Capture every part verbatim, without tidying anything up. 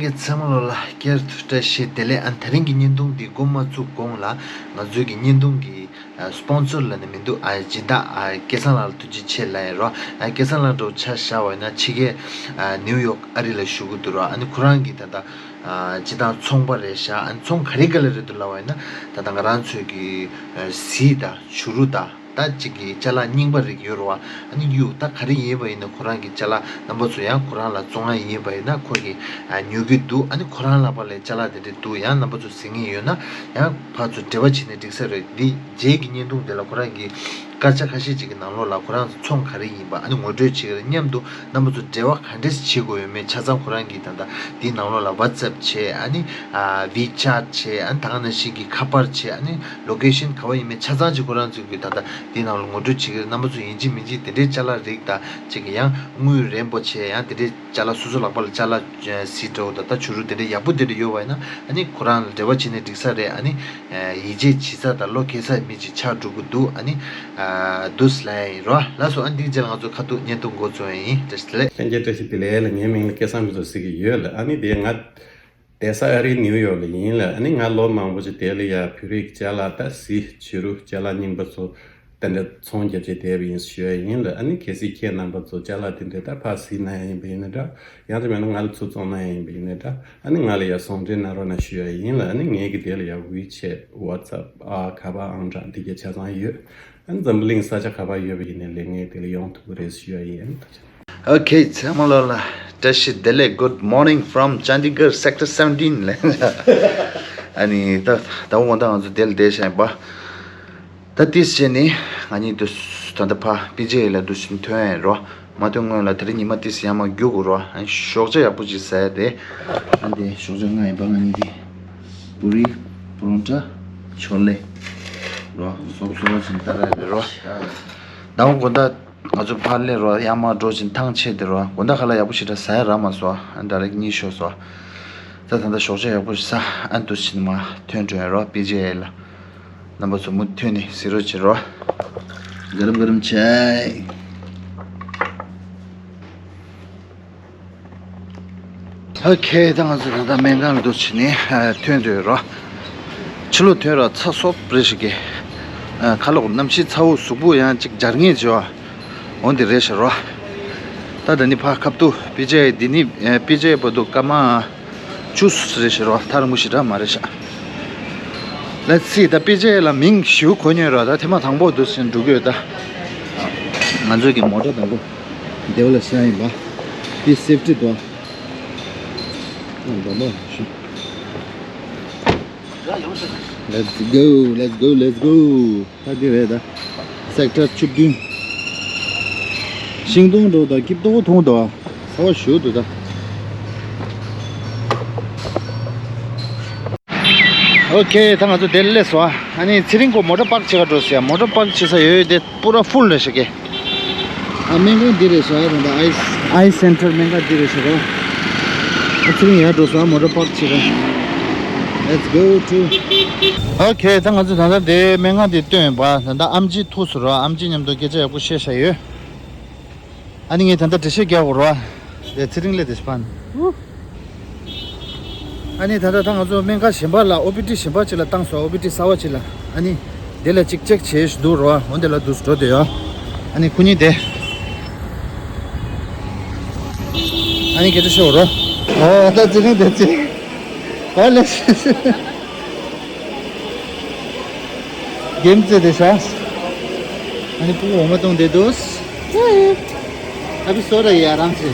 ཚང་མ་ལོ་ལ་བསྐྱར་དུ་བཀྲ་ཤིས་བདེ་ལེགས། ཨ་ནི་དེ་རིང་གི་བརྙན་ཐུང་འདི་འགོ་མ་བཙུགས་གོང་ལ་ང་ཚོའི་གི་བརྙན་ཐུང་གི་ཨ་སྤོན་སར་ལབ་ནི་མི་འདུག་ཨ་སྦྱིན་བདག་ཨ་སྐལ་བཟང་ལགས་ལ་ཐུགས་རྗེ་ཆེ་ལབ་ཡ་རོ། ཨ་སྐལ་བཟང་ལགས་འདྲ་བོ་ཆ་བཞག་པ་ཡིན་ན་ཕྱི་རྒྱལ་ཨ་ནིའུ་ཡོག་ཨ་རི་ལ་བཞུགས་ཀྱི་འདུག་རོ། ཨ་ནི་ཁོ་རང་གི་ད་ལྟ་ཨ་སྤྱི་བཏང་ཚོང་པ་རེད་ཤག་ཨ་ནི་ཚོང་ག་རེ་ག་ལ་རེད་འདུག་ལབ་པ་ཡིན་ན། ད་ལྟ་ང་རང་ཚོའི་གི་ཨ་གཟིག་དང་བྱུ་རུ་དང་། ད་གཅིག་གི་ཅ་ལག་རྙིང་པ་རིགས་ཡོད་རེད་བ། ཨ་ནི་གཡུ་ད་ག་རེ་ཡིན་པ་ཡིན་ན་ཁོ་རང་གི་ཅ་ལག་རྣམ་པ་ཚོ་ཡང་ཁོ་རང་ལ་བཙོང་ཡ་ཡིན་པ་ཡིན་ན་ཁོ་གི་ཨ་ཉོ་གི་འདུག་ཨ་ནི་ཁོ་རང་ལ་པ་ལས་ཅ་ལག་དེ་འདྲ་འདུག་ཡང་རྣམ་པ་ཚོ་གཟིགས་མཁན་ཡོད་ན་ཡང་ཕར་ཚུར་འབྲེལ་བ་བྱས་ནས་འགྲིག་ས་རེད། འདི་རྗེས་ཀྱི་བརྙན་ཐུང་དེ་ལ་ཁོ་རང་གི་སྐར་ཆ་ཁ་ཤས་ཅིག་གི་ནང་ལོགས་ལ་ཁོ་རང་ཚོ་ཚོང་ག་རེ་ཡིན་པ་ཨ་ནི་ངོ་སྤྲོད་བྱེད་ཀྱི་རེད། མཉམ་དུ་རྣམ་པ་ཚོ་འབྲེལ་བ་ག་འདྲས་བྱེད་དགོས་ཡོད་མེད་ཆ་ཚང་ཁོ་རང་གིས་ད་ལྟ་འདིའི་ནང་ལོགས་ལ་ཝ་ཙེབ་བྱས། ཨ་ནི་ཨ་ཝི་ཆེ་ཊི་བྱས། ཨ་ནི་ད་ག་ནང་བཞིན་གྱི་ཁ་པར་བྱས། ཨ་ནི་ལོ་ཀེ་ཤན་ག་བ་ཡིན་མིན་ཆ་ཚང་ཅིག་ཁོ་རང་ཚོས་ཀྱི་ད་ལྟ་འདི་ནང་ལ་ངོ་སྤྲོད་བྱེད་ཀྱི་རེད། རྣམ་པ་ཚོ་ཡིན་གཅིག་མིན་གཅིག་དེ་འདྲའི་ཅ་ལག་རིགས་དང་གཅིག་གི་ཡང་དངུལ་རན་པོ་བྱས། ཡང་དེ་འདྲའི་ཅ་ལག་སོ་སོ་ལག་པ་ལ་ཅ་ལག་གཟིག་འདྲ་བོ་དང་ད་བྱུ་རུ་དེ་འདྲའི་ཡག་པོ་དེ་འདྲ་ཡོད་པ་ཡིན་ན་ཨ་ནི་ཁོ་རང་ལ་འབྲེལ་བ་བྱས་ནས་འགྲིག་ས་རེད། ཨ་ནི་ཡིད་ཆེས་བྱེད་ས་དང་བློ་འགེལ་ས་མི་ཅིག་ཆགས་འགྲོ་གི་འདུག་ཨ་ནི་འདུག་ལབ་ཡ་ཡིན་རོ། ལགས་སོ། ཨ་ནི་འདིའི་རྗེས་ལ་ང་ཚོ་ཁ་ཐུག་བརྙན་ཐུང་འགོ་རྩོམ་ཡ་ཡིན། བཀྲ་ཤིས་བདེ་ལེགས། ལྷན་རྒྱས་བཀྲ་ཤིས་བདེ་ལེགས་ལ། ངའི་མིང་ལ་སྐལ་བཟང་མི་ཚོ་ཟེར་གྱི་ཡོད་ལ། ཨ་ནི་དེ་ང་བསྡད་ས་ཨ་རིའི་ནིའུ་ཡོག་ལ་ཡིན་ལ། ཨ་ནི་ང་ལོ་མང་པོ་ཅིག་དེ་ལ་ཡ་བོད་རིགས་ཅ་ལག་ད་གཟིག་བྱུ་རུ་ཅ་ལག་རྙིང་པ་ཚོ་དེ་འདྲ་ཚོང་རྒྱབ་བྱས་བསྡད་པ་ཡིན་ཞུ་ཡ་ཡིན་ལ། ཨ་ནི་གལ་སྲིད་ཁྱེད་རྣམ་པ་ཚོ་ཅ་ལག་དེ་འདྲ་ད་ཕར་གཟིག་གནང་ཡ་ཡིན་པ་ཡིན་ན་འདྲ། ཡང་དེ་མིན་ན་ང་ལ་ཚུར་བཙོང་གནང་ཡ་ཡིན་པ་ཡིན་ན་འདྲ། ཨ་ནི་ང་ལ་ཡ་ཟུང་འབྲེལ་གནང་རོགས་གནང་ཞུ་ཡ་ཡིན་ལ། ཨ་ནི་ངའི་གི་དེ་ལ་ཡ་ཝི་ཆེ་ཊི་ཝ་ཙེབ་ཨ་ཁ་པར་ཨང་གྲངས་དེ་ག་ཆ་ཚང་ཡོད། ཨ་ནི་འཛམ་བུ་གླིང་ས་ཆ་ག་པར་ཡོད་པ་ཡིན་ནའི་ལས་ངས་དེ་ལ་ཡོང་ཐུབ་ཀྱི་རེད་ཞུ་ཡ་ཡིན། ཨོ་ཁེ། ཚང་མ་ལོ་ལ་བཀྲ་ཤིས་བདེ་ལེགས། Good morning from Chandigarh sector seventeen ལ། ཨ་ནི་ད་ད་འོ་ད་ང་ཚོ་དེ་ལ་བསྡད་བཞག་ཡིན་པ། ད་ཏིས་བྱས་ནི་ང་གཉིས་དུ་ད་ལྟ་ཕ་པི་ཇེ་ལ་འདུ་བཞིན་ཐོན་ཡ་རོ། མ་ཐོན་སྔོན་ལ་དེ་རིང་ཉི་མ་ཏིས་ཡར་མར་རྒྱུག་དགོས་རོ། ཨ་ནི་ཞོགས་ཇ་ཡག་པོ་ཅིག་ཟ་ཡ་དེ། ཨ་འདི་ཞོགས་ཇ་ང་ཡིན་པ། ང་གཉིས་དེ་པུ་རི་པུ་རོན་ཊ་ཆོ་ལེ་རོ། སོབ་སོབ་ཅིག་ད་ར་རེད་རོ། ད་འོ་དགོང་དག་ང་ཚོ་ཕར་སླེབས་རོགས། ཡར་མར་འགྲོ་བཞིན་ཐང་ཆད་དེ་རོགས། དགོང་དག་ཁ་ལག་ཡག་པོ་ཞེ་དྲག་ཟ་ཡ་རག་མ་སོང་། ཨ་ད་རེས་གཉིད་ཤོར་སོང་། ད་ད་ལྟ་ཞོགས་ཇ་ཡག་པོ་ཞིག་ཟ། ཨ་འདུག་བཞིན་མར་ཐོན་འགྲོ་ཡ་རོགས། པི་ཇེ་ལ། རྣམ་པ་ཚོ་མུ་མཐུད་ནས་གཟིགས་རོགས་བྱེད་རོགས། ག་རམ་ག་རམ་ཆེ། ཨོ་ཁེ། ད་ང་ཚོ་ད་ལྟ་སྨན་ཁང་ལ་འདུག་བྱས་ནས་ཨ་ཐོན་འདོད་རོ། ཕྱི་ལོགས་ཐོན་ར་ཚ་སོབ་རེད་ཤག་གི། ཨ་ཁ་ལོག་གནམ་གཤིས་ཚ་བོ་གཟུགས་པོ་ཡང་ཅིག་འབྱར་ངེས་བྱེད་བ། འོ་འདི་རེད་ཤག་རོ། ད་ད་ནི་ཕ་ཁབ་ཏུ་པི་ཇེ་འདི་ནི་པི་ཇེ་བར་དུ་སྐར་མ་བཅུ་རེད་ཤག་རོ། ཐག་རིང་པོ་ཞེ་དྲག་མ་རེད་ཤག། Let's see། ད་པི་ཇེ་ལ་མིང་ཞིའུ་གོ་ཉོས་རོ། ད་ཐེངས་མ་དང་པོ་འདུག་སེ་འགྲོ་གི་ཡོད་ད། ང་ཚོའི་གི་མོ་ཊ་དང་པོ་འདི་བ་ལ་ཤ་ཡིན་པ། འདི་སེབ་ཊི་དོ། ཨ་འདྲ་མོ་ཞིག Let's go, let's go, let's go. ད་འདི་རེད་ད། སེག་ཊར་བཅུ་བདུན། ཤིང་སྡོང་འགྲོ་ད་སྐྱིབས་ཏོག་ཐུང་དོ། ཚ་བ་ཞུ་འདུག་ད། ཨོ་ཁེ། ད་ང་ཚོ་དེར་སླེབས་སོང་། ཨ་ནི་ཚེ་རིང་ཁོ་མོ་ཊ་པག་བྱེད་ག་འགྲོ་ཟེར། མོ་ཊ་པག་བྱེད་ས་ཡོད་དེ་པུ་ར་ཕུལ་རེད་ཤག་གི། ཨ་སྨན་ཁང་འདི་རེད་ཤག་ཡ། ད་ལྟ་ཨའི་ཨའི་སེན་ཊར་སྨན་ཁང་འདི་རེད་ཤག་རོ། ཨ་ཚེ་རིང་ཡར་འགྲོ་སོང་། མོ་ཊ་པག་བྱེད་ག། Let's go to། ཨོ་ཁེ། ད་ང་ཚོ་ད་ལྟ་དེ་སྨན་ཁང་འདི་ཐོན་ཡོད་པ། ད་ལྟ་ཨེམ་ཆི་ཐུག་སོང་རོ། ཨེམ་ཆི་མཉམ་དུ་སྐད་ཆ་ཡག་པོ་བཤད་བཞག་ཡོད། ཨ་ནི་ངས་ད་ལྟ་འགྲེལ་བཤད་རྒྱག་དགོས་རེད་བ། དེ་ཚེ་རིང་སླེབས་དེ་ཕན། ཨ་ནི་ད་ལྟ་ད་ང་ཚོ་སྨན་ཁང་གཞན་པ་ལ་ཨོ་པི་ཌི་གཞན་པ་ཅིག་ལ་བཏང་སོང་། ཨོ་པི་ཌི་གསར་པ་ཅིག་ལ། ཨ་ནི་དེ་ལ་ཅིག་ཅེག་བྱེད་འདུག་རེད་བ། འོ་དེ་ལ་འདུག་འགྲོ་བསྡད་ཡོད། ཨ་ནི་ཁོ་གཉིས་དེ། ཨ་ནི་སྐད་ཆ་བཤད་དགོས་རེད་བ། ཨོ་ད་ཚེ་རིང་དེ་ཚེ། ཨོ་ལེ། རྒན་བཙལ་བསྡད་ཤག། ཨ་ནི་སྤུ་གུ་འོ་མ་བཏུང་བསྡད་འདུག། ཨ་བི་སོ་ར་ཡ་རང་ཚེ།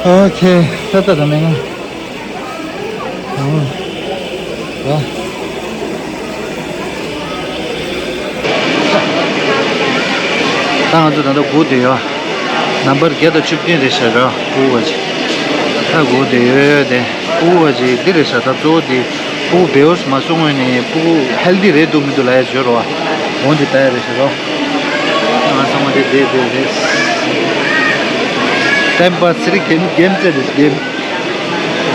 ཨོ་ཁེ། ད་ད་ད་མེད་ང་། ཨ། ད་ང་ཚོ་ད་ལྟ་སྒུག་བསྡད་ཡོད། ནམ་བར་བརྒྱ་དང་བཅུ་བདུན་རེད་ཤག་ར། སྤུ་གུ་བ་ཅིག་ད་སྒུག་བསྡད་ཡོད་དེ། སྤུ་གུ་བ་ཅིག་འདི་རེད་ཤག། ད་གཙོ་བོ་འདི་སྤུ་གུ་བེའུ་སི་མ་སོང་སྔོན་ནས་སྤུ་གུ་ཧེལ་ཐི་རེད་འདུག་མི་འདུག་ལབ་ཡ་ཅིག་ཡོད་རེད་བ། འོ་འདི་ལྟ་ཡ་རེད་ཤག་ར། ང་ཚང་མ་དེ་བསྡད་བསྡད་རེད། ཏེམ་པ་ཚེ་རིང་གེམ་གེམ་རྩེ་རེད། གེམ།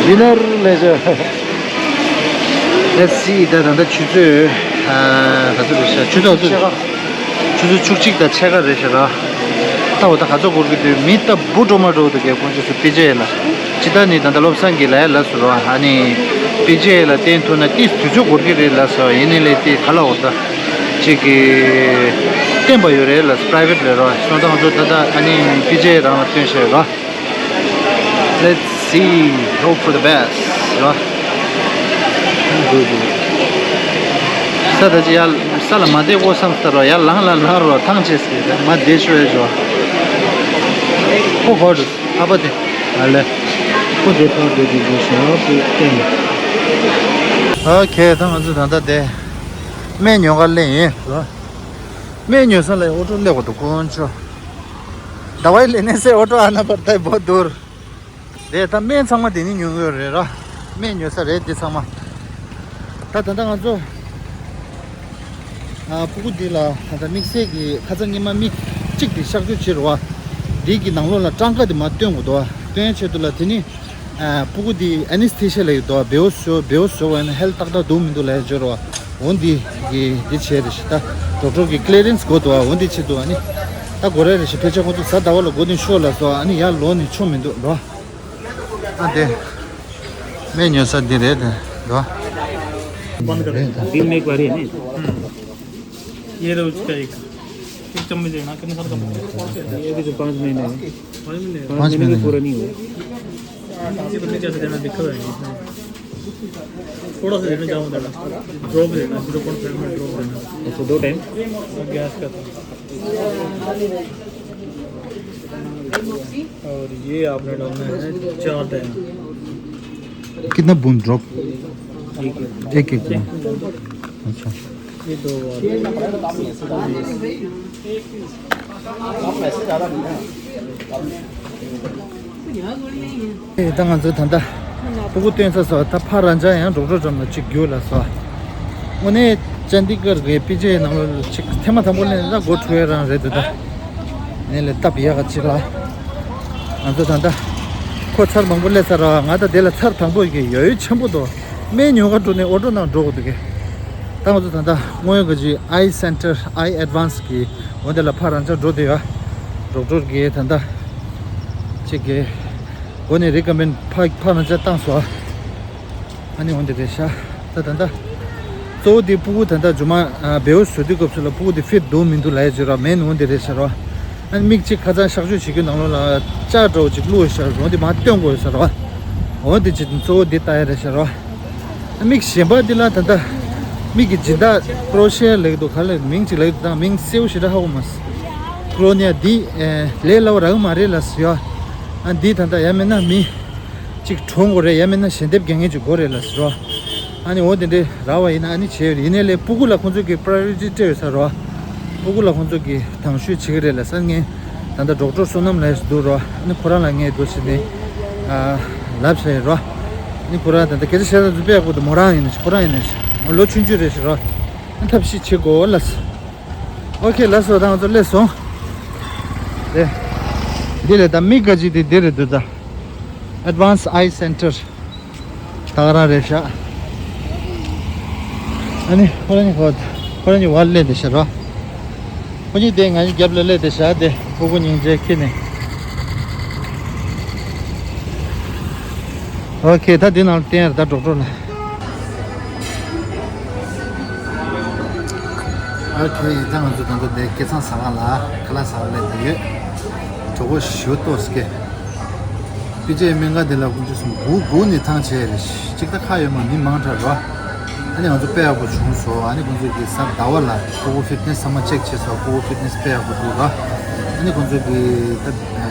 ཌི་ནར་ལས་བྱ། Let's see། ད་ད་ལྟ་ཆུ་ཚོད་ཨ་ག་ཚོད་རེད་ཤག། ཆུ་ཚོད་ག་ཚོད་རེད། ཆུ་ཚོད་བཅུ་གཅིག་དང་ཕྱེད་ཀ་རེད་ཤག་ར། ད་འོ་ད་ག་ཚོད་འགོར་གི་འདུག་མི་ད་འབུ་འགྲོ་མ་འགྲོ་འདུག་གས། དཀོན་མཆོག་གསུམ། པི་ཇེ་ལ་ཅི་ད་ནི་ད་ད་བློ་བཟང་གིས་ལབ་ཡ་ལབ་སོང་རོ། ཨ་ནི་པི་ཇེ་ལ་བརྟེན་ཐུབ་ན་ཏིས་དུས་ཚོད་འགོར་གི་རེད་ལབ་སོང་། ཡིན་ནའི་ལས་དེ་ག་ལ་འོ་ད་ཅིག་གི་བརྟེན་པ་ཡོད་རེད་ལབ་སོང་། པ་རའི་ཝེ་ཊི་ལ་རོ། སོང་ད་ང་ཚོ་ད་ད་ཨ་ནི་པི་ཇེ་རང་ལ་སྟོན་བྱས་རོ། Let's see, hope for the best རོ། ས་ད་ཅི་ཡ་ས་ལ་མ་བསྡད་དགོས་བསམ་སྟེ་རོ། ཡར་ལངས་ལ་ལངས་རོ། ཐང་ཆད་ཟེར་མ་བསྡད་ཤོག་ཡ་ཞོ། ཁོ་གོ་འགྲོ། ཨ་ཕ་དེ། ཨ་ལེ། ཁོ་དེ་ཕར་སྡོད་དེ་འདུག་ཞེས་པུ་བསྟན། ཨོ་ཁེ། ད་ང་ཚོ་ད་ལྟ་དེ་སྨན་ཉོ་གར་སླེབས་ཡིན། སྨན་ཉོ་ས་ལ་ཨོ་ཊོ་སླེབས་པ་འདུག་དཀོན་མཆོག་དཝ་ཡི་ལེ་ནེ་སེ་ཨོ་ཊོ་ཨ་ན་པར་ཏའི་བོ་དུར། དེ་ད་སྨན་ཚང་མ་དེ་ནས་ཉོ་གི་ཡོད་རེད་ར། སྨན་ཉོ་ས་རེད་དེ་ཚང་མ། ད་ད་ལྟ་ང་ཚོ་ཨ་སྤུ་གུ་འདི་ལ་ད་ལྟ་དམིགས་བསལ་གྱི་ཁ་སང་ཉི་མ་མིག་གཅིག་དེ་གཤག་བཅོས་བྱེད་རོགས། འདི་གི་ནང་ལོགས་ལ་སྲང་ཀ་དེ་མར་སྟོན་དགོས་འདུག་སྟོན་ཡ་ཆེད་དུ་ལ་དེ་ནི་ཨ་སྤུ་གུ་འདི་ཨེ་ནེ་སི་ཐེ་ཤ་ལབ་ཀྱི་འདུག་བེའུ་བཟོ་བེའུ་བཟོ་བ་ཡིན་ན་ཧེལ་ཏག་ཏག་འདུག་མི་འདུག་ལབ་ཡ་བརྗོད་རོགས། འོ་འདི་གི་འདི་བྱས་རེད་ཤག་ད་ཌོག་ཊར་གི་ཀི་ལི་ཡ་རེན་སི་དགོས་འདུག་འོ་འདི་ཆེད་དུ་ཨ་ནི་ད་དགོས་རེད་རེད་ཤག་ཕལ་ཆེར་ཁོང་ཚོ་གཟའ་ཟླ་བ་ལ་སྒོ་ནས་ཤོག་ལབ་སོང་། ཨ་ནི་ཡར་ལོག་ནས་ཆོ་མི་འདུག་རོ། ཨ་དེ། སྨན་ཉོ་ས་འདི་རེད་དེ། འདུག་བ། बंद कर दे। दिन में एक बार ही है ना? हम्म। ये लो उसका एक। एक चम्मच लेना, कितने साल का? ये अभी तो पाँच महीने है। पाँच महीने? पाँच पाँच महीने महीने भी पूरा नहीं हुआ। कितने कैसे देना दिक्कत है इसमें। थोड़ा सा देना, ज़्यादा मत देना। ड्रॉप देना, zero point five M L drop देना। अच्छा, दो टाइम? गैस का था। और ये आपने डालना है चार टाइम। कितना बूंद ड्रॉप? एक एक। एक एक बूंद। अच्छा। ये दो बार। ད་ང་ཚོ་ད་ལྟ་སྤུ་གུ་སྟོན་ས་སོ། ད་ཕ་རང་ཅག་ཡང་ཌོག་ཊར་འགྲམ་ལ་གཅིག་རྒྱུགས་ལ་སོ། དངོས་གནས་ཅན་དི་གར་གི་པི་ཇེ་ནང་ལོགས་ལ་གཅིག་ཐེངས་མ་དང་པོ་སླེབས་ན་ད་སྒོ་འཁྲུ་ཡ་རང་རེད་འདུག་ད་ནས་ལས་སྟབས་ཡག་ག་གཅིག་ལ། ང་ཚོ་ད་ལྟ་ཁོ་ཚར་མང་པོ་སླེབས་ཚར་ར། ང་ད་དེ་ལ་ཚར་དང་པོ་གི་ཡོ་ཡོ་ཆེན་པོ་འདུག་སྨན་ཉོ་ག་འགྲོ་ནས་ཨོ་ཊོ་ནང་འགྲོ་དགོས་འདུག་གི། ད་ང་ཚོ་ད་ལྟ་སྔོན་ག་ཅིག་ཨའི་སེན་ཊར་ཨའི་ཨེཌ་ཝན་སི་གི་འོ་དེ་ལ་ཕར་རང་ཅག་འགྲོ་བསྡད་ཡོད། ཌོག་ཊར་གིས་ད་ལྟ་ཅིག་གི་འགོ་ནས་རི་ཀོ་མེན་ཌི་ཕར་ཕར་རང་ཅག་བཏང་སོང་། ཨ་ནི་འོ་དེ་རེད་ཤག་ད་ད་ལྟ་གཙོ་བོ་དེ་སྤུ་གུ་ད་ལྟ་རྗེས་མ་ཨ་བེའུ་བཟོ་དུས་སྐབས་སུ་ལ་སྤུ་གུ་དེ་ཕིཊ་འདུག་མི་འདུག་ལབ་ཡ་ཅིག་ར། མེན་འོ་དེ་རེད་ཤག་ར། ཨ་ནི་མིག་གཅིག་ཁ་སང་གཤག་བཅོས་བྱེད་རྒྱུ་ནང་ལོགས་ལ་ལྕགས་འདྲ་བོ་ཅིག་བླུགས་ཡོད་ཤག་འོ་དེ་མར་སྟོན་དགོས་ཡོད་ཤག་ར། འོ་དེ་ཅིག་གཙོ་བོ་འདི་ལྟ་ཡ་རེད་ཤག་ར། མིག་གཞན་པ་འདི་ལ་ད་ལྟ་མིག་གི་སྦྱིན་བདག་ཀྲོ་ཤེ་ལབ་ཀྱི་འདུག་ག་ལ་མིང་ཅིག་ལབ་ཀྱི་འདུག་ད་མིང་གསལ་པོ་ཞེ་དྲག་ཧ་གོ་མ་སོང་། ཀོར་ནི་ཡ་འདི་ཨེ་ལས་སླ་བོ་རག་གི་མ་རེད་ལབ་ཟེར་ཡ། ཨ་འདི་ད་ལྟ་ཡང་མིན་ན་མི་གཅིག་གྲོངས་དགོས་རེད། ཡང་མིན་ན་ཞལ་འདེབས་རྒྱག་མཁན་ཅིག་དགོས་རེད་ལབ་ཟེར་རོ། ཨ་ནི་འོ་དེ་འདྲའི་རག་པ་ཡིན་ན་ཨ་ནི་བྱས་ཡོད་རེད། ཡིན་ནའི་ལས་སྤུ་གུ་ལ་ཁོང་ཚོ་གི་པ་རའི་ཡོ་རི་ཊི་སྤྲད་ཡོད་ས་རོ། སྤུ་གུ་ལ་ཁོང་ཚོ་གི་དང་ཤོས་བྱེད་ཀྱི་རེད་ལབ་ས། ངས་ད་ལྟ་ཌོག་ཊར་བསོད་ནམས་ལགས་འདུག་རོ། ཨ་ནི་ཁོ་རང་ལ་ངས་འདུག་བྱས་ནས་ཨ་ལབ་བྱས་ཡོད་རོ། ཨ་ནི་ཁོ་རང་ད་ལྟ་སྐད་ཆ་བཤད་ས་ཚོ་དཔེ་ཡག་པོ་འདུག་མོ་རང་ཡིན་ནི་ཁོ་རང་ཡིན་ནི་མོ་ལོ་ཆུང་ཆུང་རེད་ཟེར་རོ། ཨ་ཐབས་ཤེས་བྱེད་དགོས་ལབ་སོང་། ཨོ་ཁེ་ལགས་སོ། ད་ང་ཚོ་སླེབས་སོང་། དེ། འདི་རེད་ད། མིག་ག་ཅིག་དེ་འདི་རེད་འདུག་ད། Advanced Eye Center། ད་ག་རང་རེད་ཤག་ཨ་ནི་ཁོ་རང་གཉིས་ཁོ་ཁོ་རང་གཉིས་བར་སླེབས་བསྡད་ཤག་རོ། ཁོ་གཉིས་དེ་ང་གཉིས་རྒྱབ་ལ་སླེབས་བསྡད་ཤག་དེ་སྤུ་གུ་སྙིང་རྗེ་ཁྱེར་ནས། ཨོ་ཁེ། ད་འདི་ནང་ལ་བསྟན་ཡ་རེད་ད་ཌོག་ཊར་ལ། ཨོ་ཁེ། ད་ང་ཚོ་ད་ལྟ་འདི་སྐལ་བཟང་ཟ་ཁང་ལ་ཁ་ལག་ཟ་བར་སླེབས་བསྡད་ཡོད། གྲོད་ཁོག་ཞེ་པོ་ལྟོགས་སྐད། པི་ཅེ་སྨན་ཁང་འདི་ལ་དཀོན་མཆོག་གསུམ་སྒུག་སྒུག་ནས་ཐང་ཆད་རེད། གཅིག་ད་ཁ་ཡོད་མ་མི་མང་དྲགས་རོ། ཨ་ནི་ང་ཚོ་དཔེ་ཡག་པོ་བྱུང་སོང་། ཨ་ནི་ཁོང་ཚོ་གིས་གཟའ་ཟླ་བ་ལ་སྤུ་གུ་ཕིཊ་ནེ་སི་ཚང་མ་ཅེག་བྱས་སོང་། སྤུ་གུ་ཕིཊ་ནེ་སི་དཔེ་ཡག་པོ་འདུག་རོ། ཨ་ནི་ཁོང་ཚོ་གིས་ད་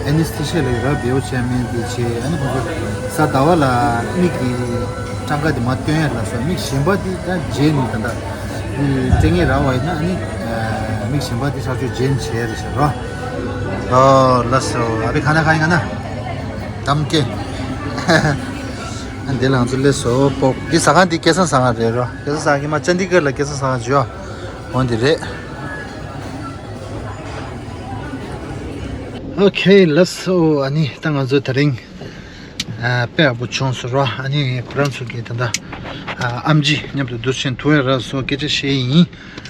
ཨེ་ནེ་སི་ཐེ་ཤི་ཡ་ལབ་ཀྱི་ར། བེའུ་བྱས་སྨན་འདི་བྱས། ཨ་ནི་ཁོང་ཚོ་གཟའ་ཟླ་བ་ལ་མིག་གི་སྲང་ཀ་དེ་མར་སྟོན་ཡ་ལབ་སོང་། མིག་གཞན་པ་དེ་ད་རྗེས་ནས་ད་ད་འདི་སྤྲད་མཁན་རག་པ་ཡིན་ན་ཨ་ནི་མིག་གཞན་པ་དེ་གཤག་བཅོས་རྗེས་ནས་བྱས་རེད་ཤག་རོ། ཨོ་ལགས་སོ། ཨ་བི་ཁ་ན་ཁ་ཡིན་ང་ན་དམ་སྐད། ཨ་འདི་ལ་ང་ཚོ་སླེབས་སོང་། སྤོག་འདི་ཟ་ཁང་འདི་སྐལ་བཟང་ཟ་ཁང་རེད་རོ། སྐལ་བཟང་ཟ་ཁང་གི་མ་ཅན་དི་གར་ལ་སྐལ་བཟང་ཟ་ཁང་བརྗོད་འོང་འདི་རེད། ཨོ་ཁེ་ལགས་སོ། ཨ་ནི་ད་ང་ཚོ་དེ་རིང་ཨ་དཔེ་ཡག་པོ་བྱུང་སོང་རོ། ཨ་ནི་ཁོ་རང་ཚོ་གི་ད་ལྟ་ཨ་ཨམ་ཆི་མཉམ་དུ་འདུག་ཕྱིན་ཐུག་ཡ་རག་སོང་། སྐད་ཆ་བཤད་ཡིན།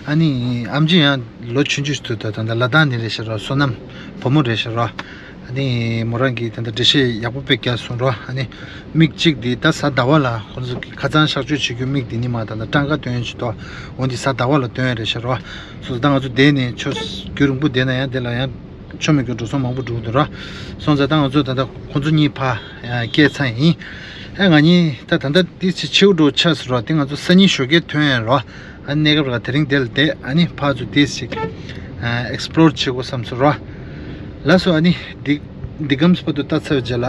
ཨ་ནི་ཨམ་ཆི་ཡང་ལོ་ཆུང་ཆུང་ཞིག་འདུག་ད་ད་ལྟ་ལ་དྭགས་ནས་རེད་ཤག་རོ། བསོད་ནམས་བུ་མོ་རེད་ཤག་རོ། ཨ་ནི་མོ་རང་གིས་ད་ལྟ་འགྲེལ་བཤད་ཡག་པོ་དཔེ་རྒྱག་སོང་རོ། ཨ་ནི་མིག་གཅིག་འདི་ད་གཟའ་ཟླ་བ་ལ་ཁོང་ཚོ་གི་ཁ་སང་གཤག་བཅོས་བྱེད་རྒྱུ་མིག་འདི་ནི་མ་ད་ལྟ་སྤྲང་ཀ་སྟོན་ཡོད་ཅིག་ཏོ། འོ་འདི་གཟའ་ཟླ་བ་ལ་སྟོན་ཡ་རེད་ཤག་རོ། སོ་སོ་ད་ང་ཚོ་བསྡད་ནས་ཆུ་རྒྱུན་རིང་པོ་བསྡད་ན་ཡང་དེ་ལ་ཡང་ཆོ་མེད་ཀྱི་འགྲོ་སོང་མང་པོ་འགྲོ་གི་འདུག་ར། སོང་ཙང་ད་ང་ཚོ་ད་ལྟ་ཁོང་ཚོ་གཉིས་ཕ་སྐད་ཚང་ཡིན། ཨ་ང་གཉིས་ད་ད་ལྟ་དེ་ཕྱི་ཕྱིའུ་འགྲོ་ཆགས་སོང་ར། དེ་ང་ཚོ་སང་ཉིན་ཞོགས་ཀས་ཐོན་ཡ་ར། ཨ་གནས་སྐབས་ར་དེ་རིང་དེ་ལ་བསྡད། ཨ་ནི་ཕར་ཚུར་དེ་ཞིག་ཨེག་སི་པོ་ལོར་བྱེད་དགོས་བསམ་སོང་ར། ལགས་སོ། ཨ་ནི་འདི་འདི་གམ་སྤ་ཏུ་ལྟ་ཚར་བའི་རྗེས་ལ་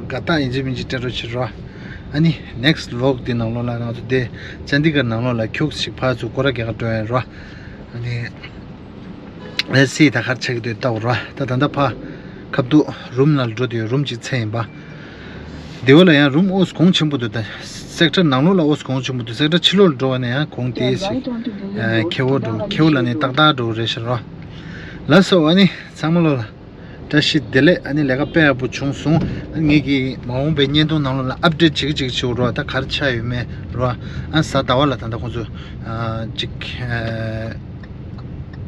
དགའ་རྟགས་ཡིན་གཅིག་མིན་གཅིག་སྤྲད་རོགས་བྱེད་ར། ཨ་ནི་ནེག་སི་ཊི་ཝི་ལོག་འདི་ནང་ལོགས་ལ་ང་ཚོ་དེ་ཅན་ཌི་གར་ནང་ལོགས་ལ་ཁྱུག་ཞིག་ཕར་ཚུར་སྐོར་ར་རྒྱག་ག་འགྲོ་ཡ་ར། ཨ་ནི། ལེ་སི་ད་གར་ཆགས་ཀྱི་འདུག་ལྟ་བུ་ར། ད་ད་ལྟ་ཕ་ཁབ་ཏུ་རུམ་ནང་འགྲོ་དུས་རུམ་གཅིག་ཚད་ཡིན་པ། དེ་བ་ལ་ཡང་རུམ་ཨོ་སི་གོང་ཆེན་པོ་འདུག་ད་སེག་ཊར་ནང་ལོགས་ལ་ཨོ་སི་གོང་ཆེན་པོ་འདུག་སེག་ཊར་ཕྱི་ལོགས་ལ་འགྲོ་བ་ན་ཡང་གོང་དེ་ཞིག་ཁེ་བོ་འགྲོ། ཁེ་བོ་ལ་ནི་ཏག་ཏག་འགྲོ་རེད་ཤག་ར། ལགས་སོ། ཨ་ནི་ཚང་མ་ལོ་ལ་བཀྲ་ཤིས་བདེ་ལེགས། ཨ་ནི་ལས་ཀ་དཔེ་ཡག་པོ་བྱུང་སོང་། ཨ་ནི་ངེད་ཀྱི་མ་འོངས་པའི་བརྙན་ཐུང་ནང་ལོགས་ལ་ཨབ་ཌེཊ་བྱེད་ཀྱི་བྱེད་ཀྱི་བྱེད་དགོས་ར། ད་ག་རེ་ཆགས་ཡོད་མེད་ར། ཨ་གཟའ་ཟླ་བ་ལ་ད་ལྟ་ཁོང་ཚོ་ཨ་ཅིག་ཨ་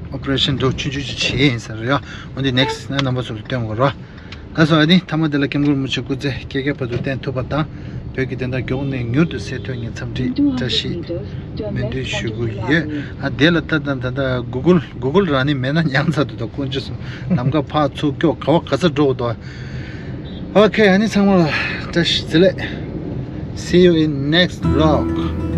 ཨོ་པ་རེ་ཤན་འདྲ་བོ་ཆུང་ཆུང་ཅིག་བྱས་ཡིན་ཟེར་ཡ། འོན་ཏེ་ནེག་སི་ཊི་ནམ་བར་སོགས་ལ་སྟོན་དགོས་ར། ལགས་སོ། ཨ་ནི་མཐའ་མ་དེ་ལ་སྐྱབས་མགོན་རིན་པོ་ཆེ་སྐུ་ཚེ་བསྐལ་བརྒྱའི་བར་དུ་བརྟན་ཐུབ་པ་དང་། བོད་ཀྱི་བདེན་མཐའ་མགྱོགས་ནས་མྱུར་དུ་གསལ་ཐོན་གྱི་འཚམས་འདྲི་བཀྲ་ཤིས་སྨོན་འདུན་ཞུ་གི་ཡོད། ཨ་དེ་ལ་ད་ད་ད་ད་གུ་གུལ་གུ་གུལ་རང་ནི་མེད་ན་ཉམས་ཚར་འདུག་ད་དཀོན་མཆོག་གསུམ། ལམ་ཁ་ཕར་ཚུར་སྐྱོག་ག་བ་ག་ས་འགྲོ་གི་འདུག་ཨོ་ཁེ། ཨ་ནི་ཚང་མ་ལ་བཀྲ་ཤིས་བདེ་ལེགས། See you in next vlog.